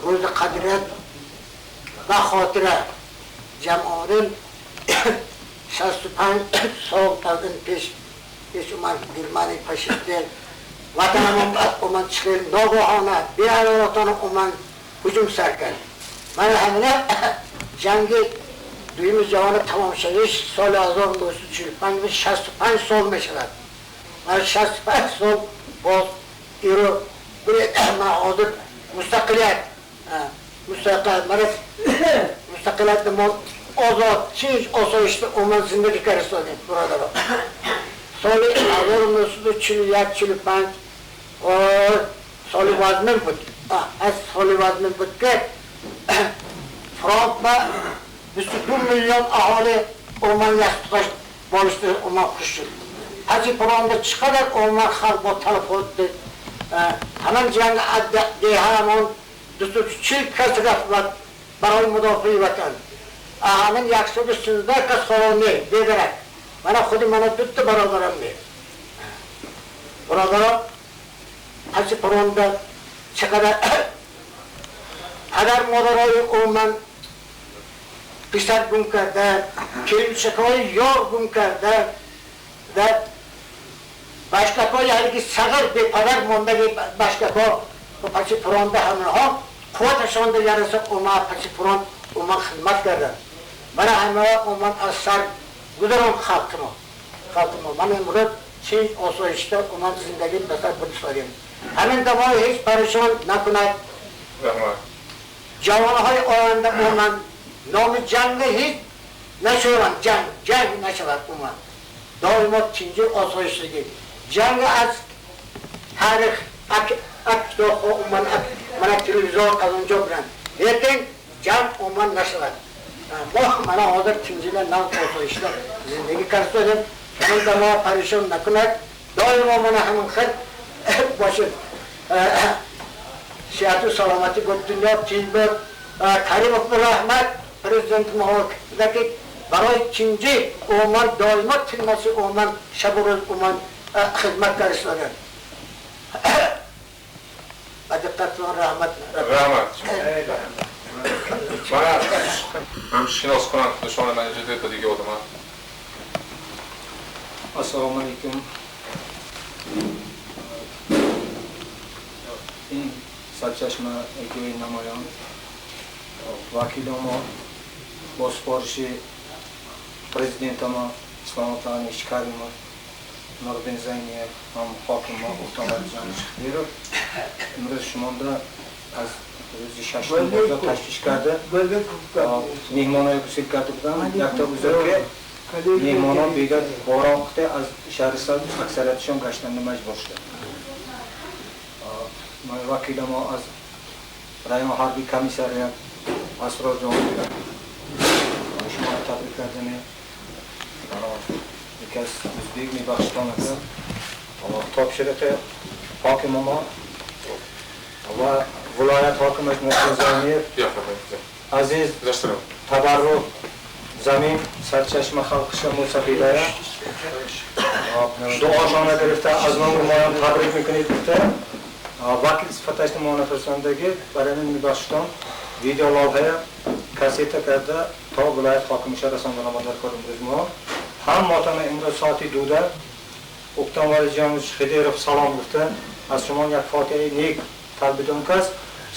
روز قدرت و خاطره جمع آوریم 65 سال از این پیش اومد گرمانی پشیده وطنم اومد چخیل ناگاهانه بی‌عدالتانه اومد هجوم سر کرد. من همینه جنگ دویم جهان تمام شدش سال 1945 65 سال میشود. من 65 سال باز ایرو من حاضر مستقلیت مستقلیت ما آزاد چیز آسایش اومد زندگی کرستادیم برادران. سال 1941 45 سال وزمن بود. از سال وزمن بود که فرانک با 22 میلیون اهالی اومد یستقاش بالشت اومد خوش شد. از فرانک چقدر اومد خلق با تلفات همان جنگ ده همان 240 کس رفت برای مدافع وطن. همین 113 کس خانه بیدرک. من خودی من دو تا برادرم می. برادرم از پرونده چقدر پدر مادرای او من پسر گم کرده، کلمچکای یار گم کرده و بشککای هرگی صغر به پدر مونده بشککا و پس پرونده همه قوتشان ده یارسه اوما پس پرون اوما خدمت کردن. من همه اوما از سر گذران خلق ما. من امروز چیز آسایشته اوما زندگی به سر بردیم. همین دوای هیچ پریشان نکند. جوانهای آینده اوما نام جنگ هیچ نشوند، جنگ نشود اوما. دائما چینجی آسایشتگی. جنگ از تاریخ اک اومن من تلویزیون از اونجا برن. لیکن جنگ اومن نشود. ما من حاضر چینجیله نام آسایشته زندگی کردیم. همین دما پریشان نکند. دائما من همین خد باشد. صحت و سلامتی گفت دنیا چیز بود. کریم رحمت پرزیدنت ما که برای چینجی اومن دائما تلمسی اومن شب و روز اومن خدمت کرستادن. با دقتتون رحمت. رحمت. من شناس کنم نشان من اینجا تا دیگه آدم. السلام علیکم. این سرچشمه گوی نمایان وکیل ما با سفارش پرزیدنت ما اسلام تانیش کریم مردم زنی هم حاکم ما افتاد جانش خیرو امروز شما از روزی ششم بازار تشکیل کرده میهمانای گسیل کرده بودن یک تا بزرگ که Меҳмонон бега борон қите аз шаҳристон аксариятшон гаштанда маҷбур шуданд. Вакили мо аз район ҳарбӣ комиссарият Асрорҷон шумо табрик кардани яке аз ӯзбек мебахшитон ака топшириқи ҳокими мо ва вилоят ҳокими Муҳсин Зайниев азиз табаррук замин сарчашма халқиша мусафидая дуошона гирифта аз номи моям табрик мекунед гуфта вакил сифаташни моно фирсондаги барои мебахшитон видеолавҳая кассета карда то вилоят ҳокимиша расонда омадар кор имрӯз мо ҳам мотана имрӯз соати 2 Уктам Валиҷонович Хидиров салом гуфта аз шумо як фотиҳаи нек талбидон кас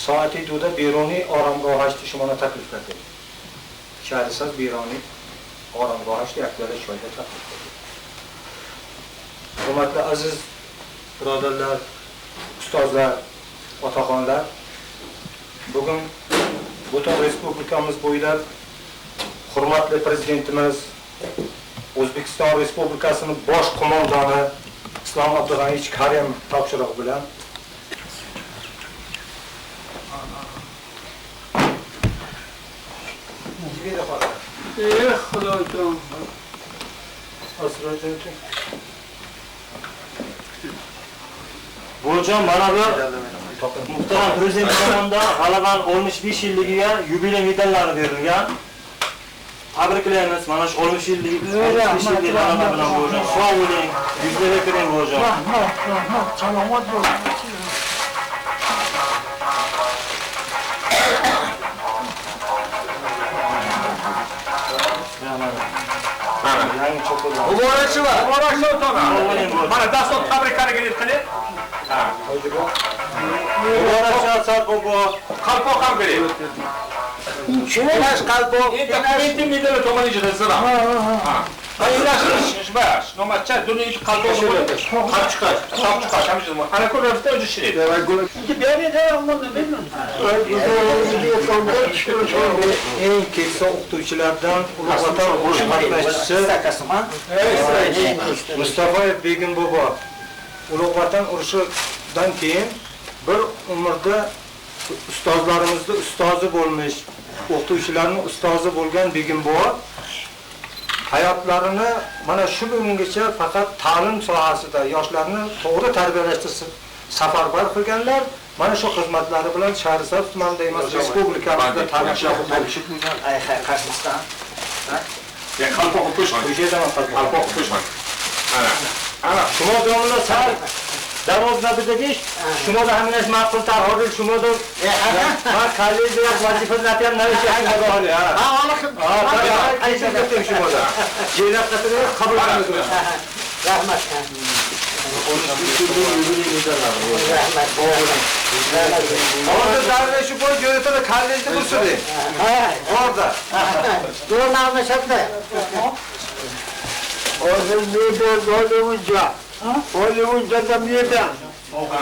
соати 2 берунӣ оромгоҳашти шуморо таклиф кардем. Шаҳрисаз берунӣ оромгоҳашти як пиёла чойда таклиф кардем. Hurmatli aziz birodarlar, ustozlar, otaxonlar, bugun butun respublikamiz bo'ylab hurmatli prezidentimiz O'zbekiston Respublikasining bosh qo'mondoni Islom Abdug'aniyevich Karimov topshirig'i bilan Xudojon. Asrorjon. Buvajon mana bu muhtaram prezident tomonidan g'alabani 65 yilligiga yubiley medallari berilgan. Tabriklaymiz mana shu 65 yillik g'alaba bilan buvajon. Sog' bo'ling, yuzlarga kiring buvajon. Rahmat, rahmat, salomat bo'ling. Muborakchilar. Muborak sultona. Mana dastlab tabriklarga qiling. Ha. Muborak Asad bobo. Qalpoq ham bering. Inash qalpoq. Dokumenti medali tomon ijrosida. Ha. Baş, normal dunyo ilk qalpoq qap chiqar, qap chiqar, hamma ana ko'rib o'zi ishlaydi. Eng keksa o'qituvchilardan Ulug' Vatan urushi qatnashchisi Mustafoyev Begim bobo Ulug' Vatan urushidan keyin bir umrda ustozlarimizni ustozi bo'lmish, o'qituvchilarning ustozi bo'lgan Begim bobo hayotlarini mana shu bugungacha faqat ta'lim sohasida yoshlarni to'g'ri tarbiyalashda safarbar qilganlar, mana shu xizmatlari bilan Shahrisabz tumanida emas, respublikamizda tanishlar. Ya qalpoq qo'shmang. Qalpoq qo'shmang. Ana. Ana Шумо домла сар дароз набудагиш, шумо да ҳаминаш маъқул тарҳорил, шумо да ман коллеҷ як вазифа натиям навишам шумо ҳоли. Ha, ҳоли Ha, qaysi gapim шумо да. Jeylat qatida qabul qilamiz. Rahmat. Rahmat. Orada darveşi boy jo'natadi, kollejda bursidi. Ha, Orada. To'g'ri almashadi. O'zim mebel o'ylayuncha. O'ylayuncha da mebel.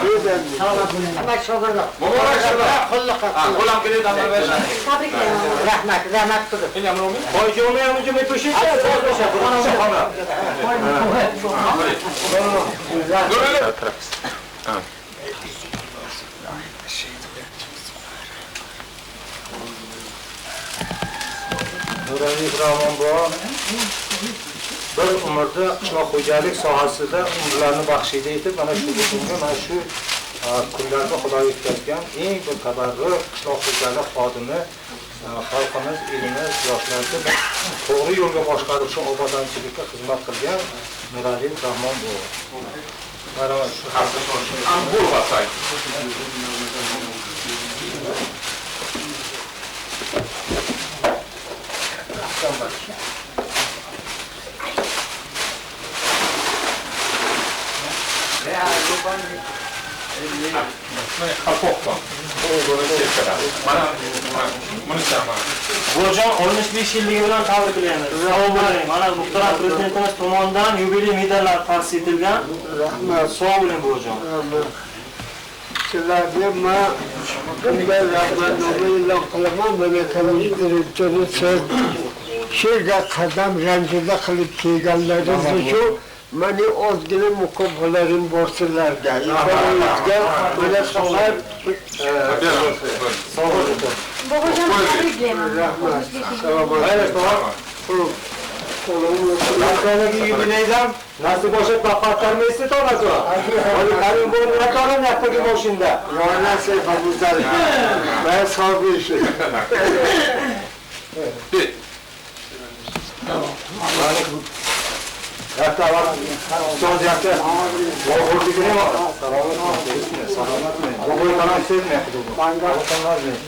Mebel. Rahmat shogird. Muborak shogird. Qulluq. Qo'lam keladi, amr bersin. Rahmat, rahmat qilib. Endi amr olmay. Boyjoni ham uncha mepushish, xona. Nurali Rahmon bobo bir umrda qishloq xo'jalik sohasida umrlarini baxshida etib, mana shu bugungi mana shu kunlarga Xudo yetkazgan eng bir tabarruk qishloq xo'jalik xodimi, xalqimiz, elimiz, yoshlarni to'g'ri yo'lga boshqarib, shu obodonchilikka xizmat qilgan Nurali Rahmon bobo. Marhamat. Ambur basay. Mana buni mana. Buvajon 65 yilligi bilan tabriklaymiz. Sog' bo'ling. Mana muhtaram prezidentimiz tomonidan yubiley medallari ta'sis etilgan. Rahmat. Sog' bo'ling buvajon. Sizlarga men bunday rahmatnoma e'lon qilaman. Mana kollej direktori siz Sherga qadam ranjida qilib kelganlaringiz uchun meni ozgina mukofotlarim bor sizlarga. Yuqoringizga mana safar Bobojon tabriklayman. Rahmat. Salomat. Vatandagi yubileydan nasib bo'lsa baqatlarni eslatoladi. Hali qarin bo'lib yotolib yakdagi mashinada. Yo nasib abuzar. Va sog' bo'lishi. Yakta var. Ustoz yakta. Bo'g'irligini var. Salomatmi? Bo'g'ir qanday sevmi?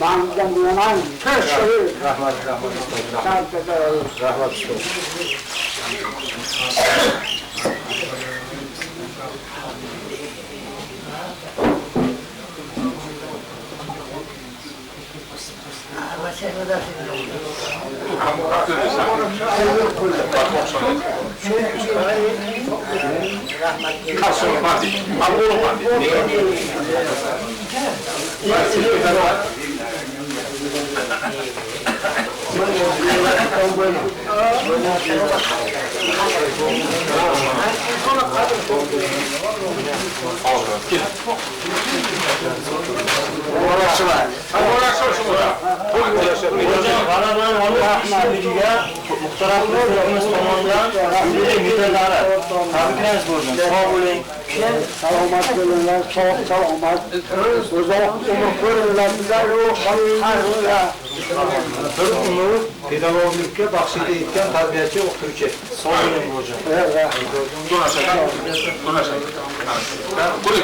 Banga mo'man. Rahmat, rahmat ustoz. Rahmat ustoz. Hocam g'alabani 65 yilligiga muhtaram prezidentimiz tomonidan yubiley medallari tabriklaymiz bobojon. Sog' bo'ling. Salomat bo'linglar, sog' salomat. Uzoq umr ko'ringlar, bizlar ruhlar. Bir umr pedagoglikka baxshida etgan tarbiyachi, o'qituvchi. Sog' bo'ling bobojon. Kula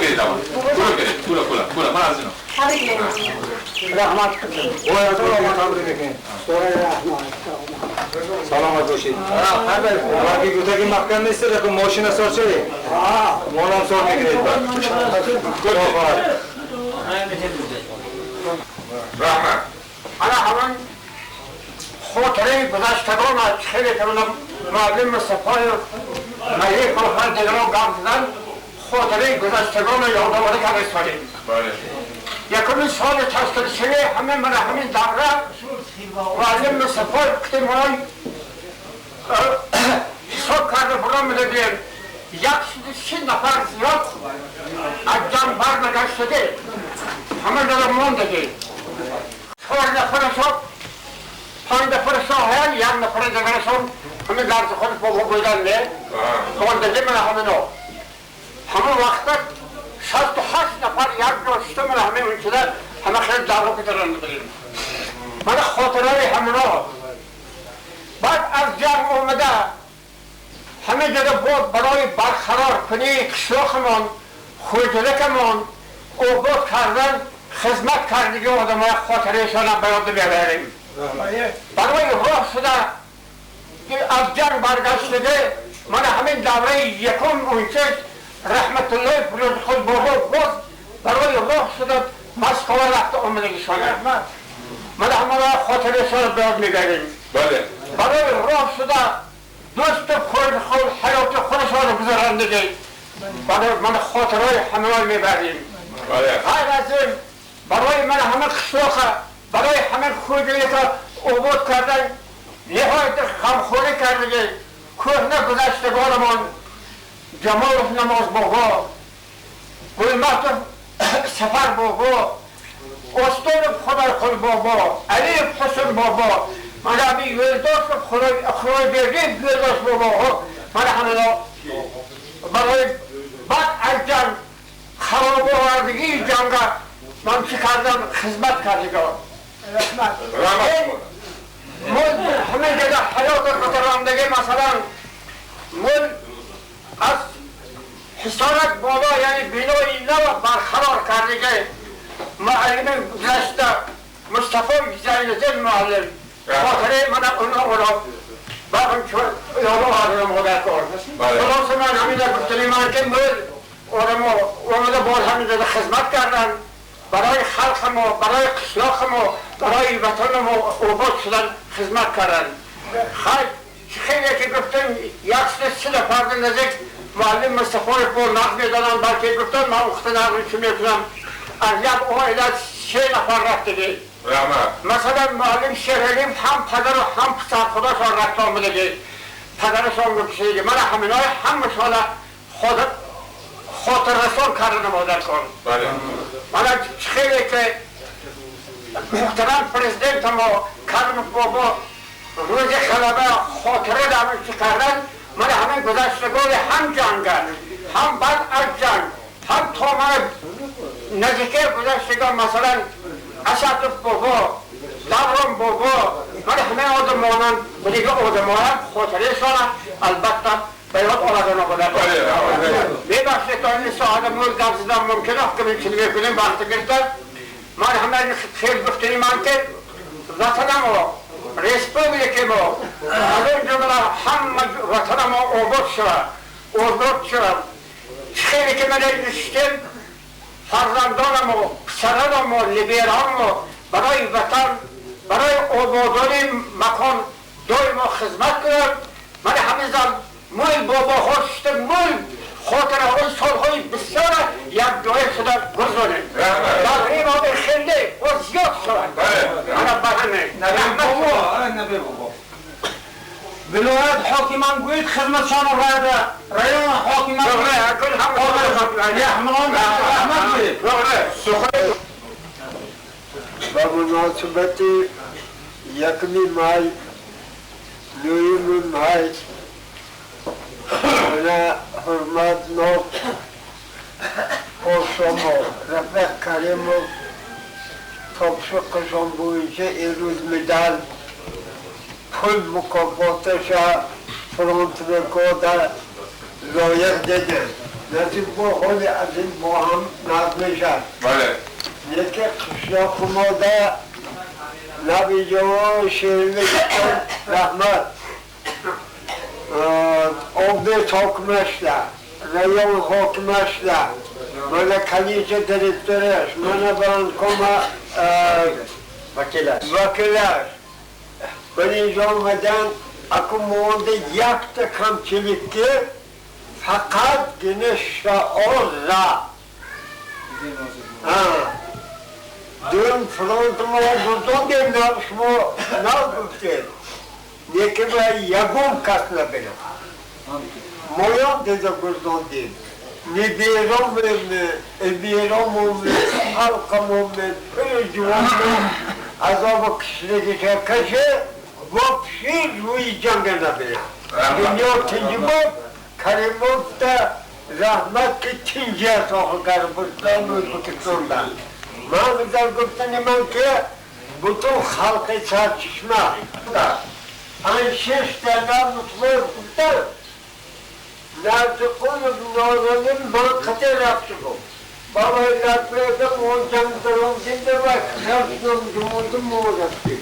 kerak tamam. Kula kerak. Kula kula kula. Mana azino. Tabriklayman. Rahmat qildim. Tabrik etaman. Rahmat. Salomat bo'ling. Ularga go'dagi mahkam eslar, mashina sochaylik. Monam so'rmay kerak. Rahmat. Ana hamon xotiraи гузаштагон аз хеле калона муаллим Мустафоев Малик ва дигарон гап задан, хотираи гузаштагонро ёдоварӣ карда истодем. Якуми соли 63 ҳама мана ҳамин давра муаллим Мустафоев ки мо ҳисоб карда буромадагем 130 нафар зиёд аз ҷанг барнагаштаде, ҳама дара мондагем. 4 нафарашон, 5 нафарашон ҳаян, 1 нафари дигарашон ҳамин дарси худ бобо будан не мондагӣ. Мана ҳамино ҳамон вақта 68 нафар як ҷо шуда, мана ҳамин унчида ҳама хел давра гузаронда будем. Мана хотираи ҳамино. Баъд аз ҷанг омада ҳамин ҷода боз барои барқарор кунии қишлоқамон, хоҷилакамон обод кардан хизмат кардиги одамоя хотираишонам ба ёд мебарем. Барои роҳ шуда аз ҷанг баргаштаде, мана ҳамин давраи якум унча Раҳматуллои Пирӯзқул бобо боз барои роҳ шуда Москва рафта омадагишона. Мана ҳамаро хотираишонро ба ёд мебарем. Барои роҳ шуда дӯсту хӯрдхӯр ҳаёти худашонро гузарондагӣ барои мана хотираи ҳамаро мебарем. Ғайр аз ин барои мана ҳама қишлоқа, барои ҳама хоҷагиро обод кардан ниҳоят ғамхӯрӣ кардагӣ кӯҳна гузаштагонамон Ҷамолов Намоз бобо, Гулматов Сафар бобо, Остонов Худойқул бобо, Алиев Ҳусн бобо, мана ҳамин Yo'ldoshev Xudoyberdiyev Yo'ldosh бобо, мана ҳамино барои баъд аз ҷанг харобовардагии ҷанга ман чӣ кардам, хизмат кардигон. Ҳамин ҷода ҳаёти гузарондагӣ, масалан, мул аз Ҳисорак бобо, яъне бинои нав барқарор кардагӣ муаллими гузашта Мустафо Зайниддин муаллим хотираи мана онро ёдовардам модар кор. Хулоса, ман ҳамина гуфтани ман ки мул одамо омада боз ҳамин ҷода хизмат кардан барои халқи мо, барои қишлоқи мо, барои ватани мо обод шудан хизмат кардан. Хайр, хеле ки гуфтем, 130 нафарда наздик муаллим Мустафоев бо нақд медонам, балки гуфтам ман ухта нақд чӣ мекунам, аз як оила 3 нафар рафтагӣ. Masalan, muallim Sheraliyev ham padar va ham pisar Xudo rafta omidagi padarashon gupshigi mana haminay hamma shola xotirrason kardi modarkon. Mana хеле ки муҳтарам президент мо Каримов бобо рӯзи ғалаба хотира дамишти кардан, мана ҳамин гузаштагони ҳам ҷанга, ҳам баъд аз ҷанг, ҳам то мана наздикаи гузаштагон, масалан Асадов бобо, Даврон бобо, мана ҳамаи одамонан бунига одамоям хотирашона албатта ба ёд оладана буда. Бебахшед, то ин соҳада мӯз гап задан мумкин аст, ки чил мекунем вақти гирифта. Ман ҳамаи хел гуфтани ман ки ватанамо, республикамо, аз он ҷумла ҳама ватанамо обод шавад, озод шавад. Хеле ки ман нишистем, фарзандонамо, писаранамо, либеранамо барои ватан, барои ободонии макон доимо хизмат кунад. Ман ҳамин зан мои бобоҳо шиста, мои хотираҳои солҳои бисёра якҷоя шуда гузорем. Давраи мо хеле боз зиёд шавад. Ана ба ҳаме. Viloyat hokiman go'yid xizmatchoni rada, rayon hokiman rahmat. Ба муносибати 1 май, 9 май mana hurmatli Qo'shomov Rafiq Karimov topshiriqishon bo'yicha eruz medal pul mukofotisha frontvekoda loyiq dedi. Nasib bu holi aziz bu ham naqd Bale. Lekin qishloqimoda Nabijavon Sherlik rahmat. Oblast hokimashlar, rayon hokimashlar, mana komissiya direktori, mana bankoma vakillar. Birinchi olmadan akkummonda yakta kamchilikki faqatgina shaoza. Dün frontuma gurdon deb shmo nagufted. Lekin va yagon kasna bilan. Moyon dedi gurdon deb. Niberom ebirom halqamom juvonmi azobi qishligicha kashi вообще ro'yi jangana bilan. Dunyo tinchi bo'lib, Karimovda rahmatki tinchi sohilgari butun O'zbekistonda. Man bizlar guptanimanki butun xalqi Sarchishma. Anşeşterler mutlu Narziqulov Nozalim manqate raftigu. Baba latvedim on jam dinda va xalqning jumudum mo'rasti.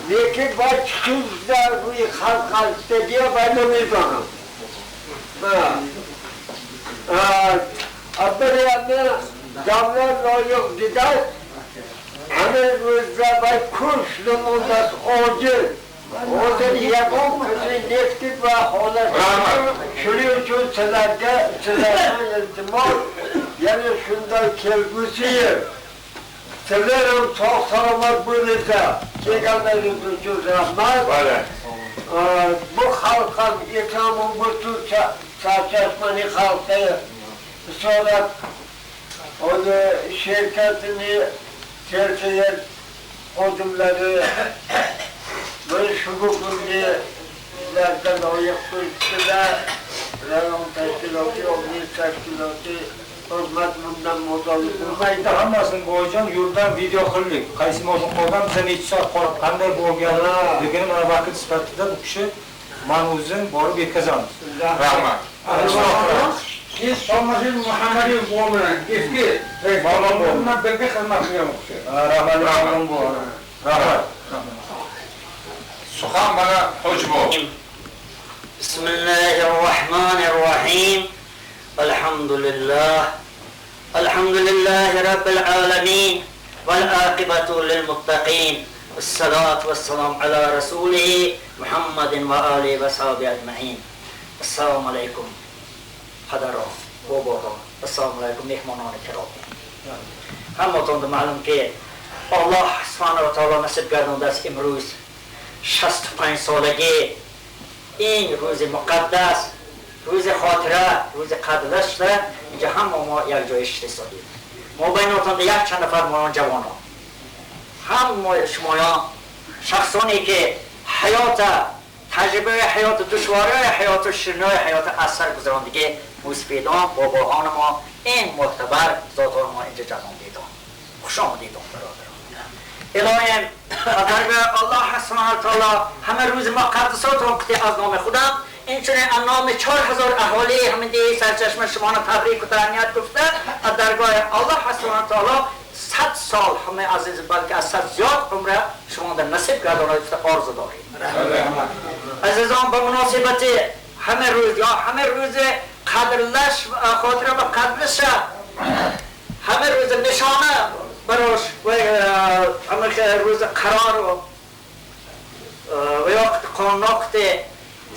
Lekin va chiqizlar bu xalq qalbidagi va namidonam. Abdurrahman davlat loyiq didas hamir o'zlar va kush namundas ojil. Hozir yagon kishi nefti va holat. Shuning uchun sizlarga sizlardan iltimos, yana shunday kelgusi yil sizlar ham sog' salomat bo'linglar. Kelganlaringiz uchun rahmat. Bu xalq ham islom butun Sarchashmani xalqi risolat o'zi shirkatini tersiyer xodimlari bir shu bugungi sizlarga loyiq turibdilar. Rayon tashkiloti, oblast tashkiloti hurmat bundan mutobiq bo'lmaydi. Hammasini boyjon yo'ldan video qildik. Qaysi moshin qolgan, biza necha soat qolib, qanday bo'lganligini mana vakil sifatida bu kishi man o'zim borib yetkazamiz. Rahmat. Biz Solmasin Muhammadiyev bilan eski Mavlon birga xizmat qilgan u kishi. Rahmat, rahmat. Suxan mana Hojibov. Bismillahirrahmanirrahim. Alhamdulillah. Alhamdulillahi rabbil alamin. Val aqibatu lil muttaqin. Assalatu vassalam ala rasulihi Muhammadin va alihi va sahbihi ajmain. Assalomu alaykum padaron, boboron. Assalomu alaykum mehmononi kirom. Hammatonda ma'lumki, الله سبحانه و تعالی نصیب گردانده است امروز 65 سالگی این روز مقدس، روز خاطره، روز قدرش شده اینجا هم ما یک جای شده. ما بین اتان یک چند نفر ما جوانان هم ما شمایان شخصانی که حیات تجربه حیات دشواره حیات و شیرینای حیات اثر گذراندگی موسفیدان باباهان ما این معتبر ذاتان ما اینجا جوان دیدان. خوش آمدیدان برادران. الهیم درگاه الله سبحانه و تعالی همه روز ما قدسات رو از نام خودم اینچنین از نام 4000 اهالی همین دیه سرچشمه شما را تبریک و تهنیت گفته از درگاه الله سبحانه و تعالی 100 سال همه عزیز بلکه از 100 زیاد عمره شما در نصیب گردانه آرزو داریم. عزیزان به مناسبت همه روز یا همه روز قدرلش خاطره و قدرش همه روز نشانه براش و همه روز قرار و یا قانون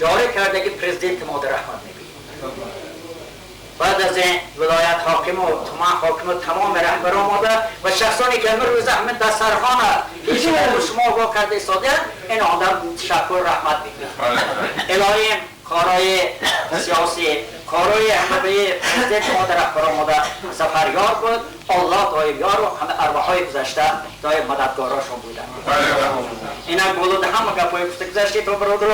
جاری کرده که پرزیدنت ما در رحمت میبینیم. بعد از این ولایت حاکم و تمام حاکم و تمام رهبر آماده و شخصانی که امروز همه دسترخوان پیش شما با کرده ایستاده این آدم تشکر رحمت میکنه. الهیم کارهای سیاسی کارهای همه به پرزیدنت ما در رهبر آماده سفریار بود. الله دایم یار و همه ارواحای گذشته دایم مددگاراشون بودن. اینا گلود همه گپای گفته گذشته تو برادر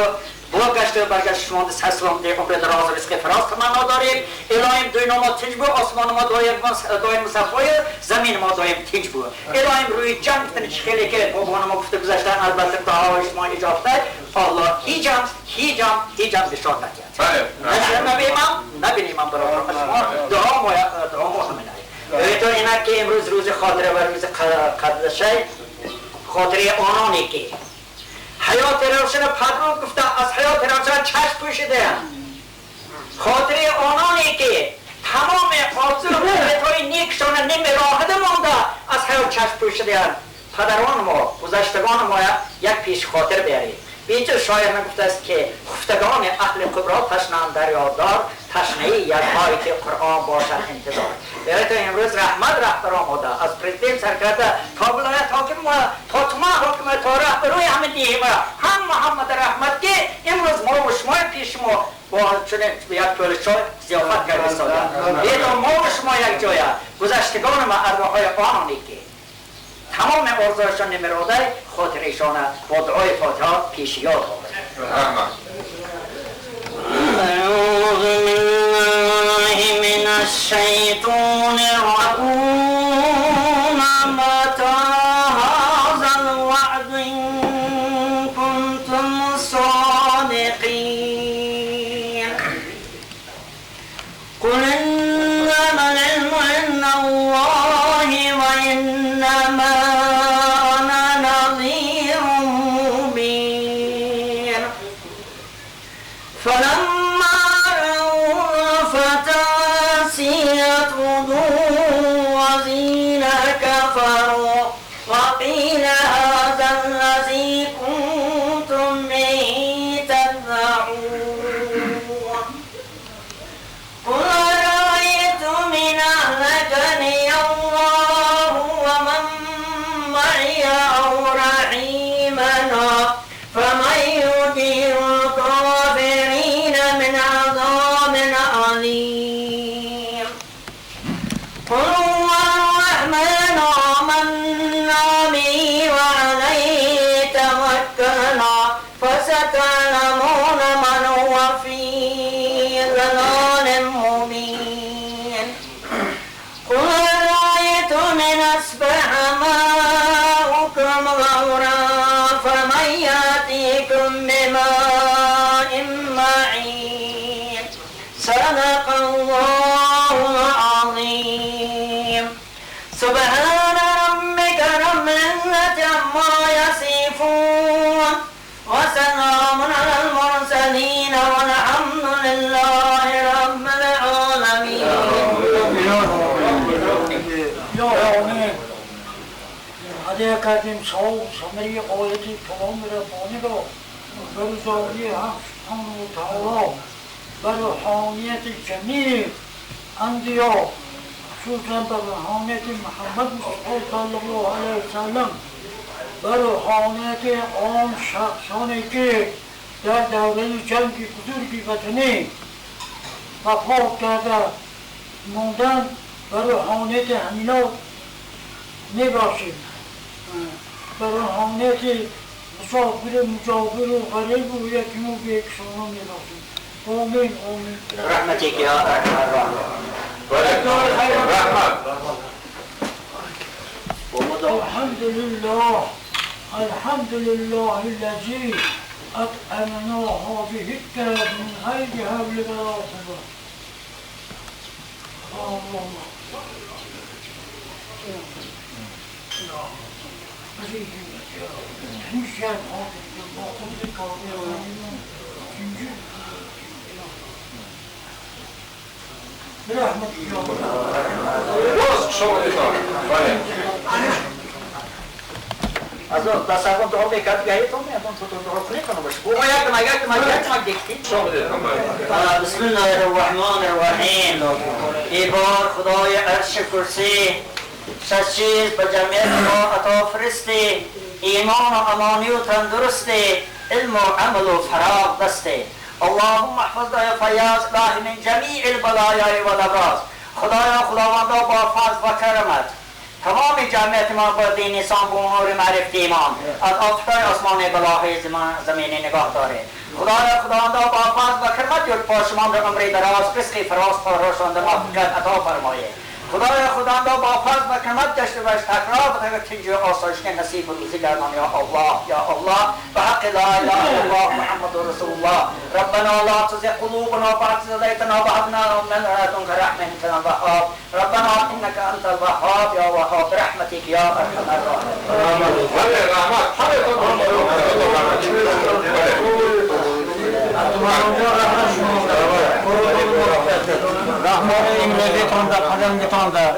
بلاکشت و برگشت شما دست سلام ده عمر دراز رزق فراز تمنا داریم. الهیم دنیا ما تنج بو، آسمان ما دایم مصفای، زمین ما دایم تنج بو. الهیم روی جنگ تنج خیلی که بابان ما گفته گذشتن البته دعای شما اجابت الله هیچ هم بشار نکرد. نبینیم نبینیم برادر شما دعا ما همینه. تو اینا که امروز روز خاطره و روز قدرشه خاطره آنانی که حیات روشن پدرو گفته از حیات روشن چشم پوشیده، خاطره آنانی که تمام آرزو و قدرت‌های نیکشان نیمه راهده مانده از حیات چشم پوشیده. پدران ما گذشتگان ما یک پیش خاطر بیاریم. بیچه شاعر نگفته است که خفتگان اهل قبرا تشنان دریادار تشنه یک آیت قرآن باشد انتظار. برای امروز رحمت رهبر آماده از پرزیدنت سر کرده تا ولایت حاکم ما تا تمام حاکم تا رهبروی همه دیه ما هم محمد رحمت که امروز ما و شما پیش ما با چنین یک پل چای ضیافت کرده ساده. بیتا ما و شما یک جایه گذشتگان ما ارواحهای آنانی که تمام آرزوهایشان نمیراده خاطرشان با دعای فاتحه پیش یاد آورد. اعوذ بالله من الشیطان الرجیم. متى هذا الوعد إن كنتم صادقین. قل إنما العلم عند الله وإنما أنا نذير مبين. فلما رأوا فتاسيت وجوه الذين كفروا وقيل هذا الذي كنتم به تدعون. قل أرأيتم إن أهلكني الله ومن معي أو رحيمنا فمن يجير الكافرين من عذاب أليم. قل هو الرحمن آمنا به وعليه توكلنا فستعلمون من هو في ضلال مبين. قل أرأيتم إن أصبح ماؤكم غورا فمن يأتيكم بماء معين. صدق الله العظيم. سبحان ربك رب العزة عما يصفون وسلام على المرسلين والحمد لله رب العالمين. هدیه کردیم صوم ثمره آیت کلام ربانی را به رضای حق سبحانه و تعالی و روحانیت جمیع انبیا مخصوصا به محمد مصطفی صلی الله علیه وسلم و روحانیت آن شخصانی که در دوره جنگ بزرگ وطنی وفات کرده ماندن و روحانیت همینا میباشیم و روحانیت مسافر مجاور و غریب و یتیم و بیکسانان میباشیم. آمین آمین. رحمتك یا ارحم الراحمین. رحمت. الحمد لله الحمد لله الذي أطعمنا هذه الدار من غير حول ولا قوة. الله از اون دسترخوان دعا میکرد که هیتون میادون تو دعا کنی کنم باشه. بابا یک دم یک دم یک دم دیکتی. بسم الله الرحمن الرحیم. ای بار خدای عرش کرسی شش چیز به جمعیت ما عطا فرستی، ایمان و امانی و تندرستی، علم و عمل و فراغ دستی. اللهم احفظنا یا فیاض الله من جمیع البلایای و الامراض. خدایا خداوندا با فضل و کرمت تمام جمعیت ما با دین اسلام به امور معرفت ایمان از آفت‌های آسمان بلاهای زمینی نگاه داره. خدایا خداوندا با فضل و کرمت یک پاشمان را عمر دراز رزق فراز پاراشانده موفقیت عطا فرمایه. خدایا خداوندا با فضل و کرمت داشته باش تکرار و تنج و آسایش نصیب و روزی گردان یا الله یا الله به حق لا اله الا الله محمد رسول الله. ربنا لا تزغ قلوبنا بعد إذ هديتنا وهب لنا من لدنك رحمة إنك أنت الوهاب. ربنا إنك أنت الوهاب يا وهاب برحمتك يا أرحم الراحمين. رحمان امروزتان در قدمتان در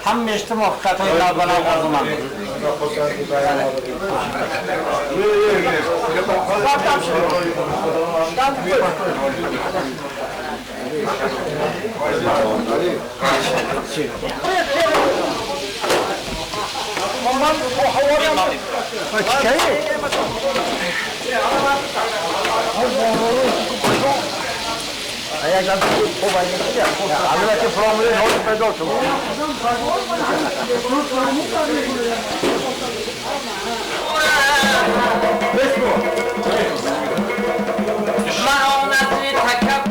هم اجتماع خطای لبنا آرزومند. البته فرامولی نوت پیدا شد.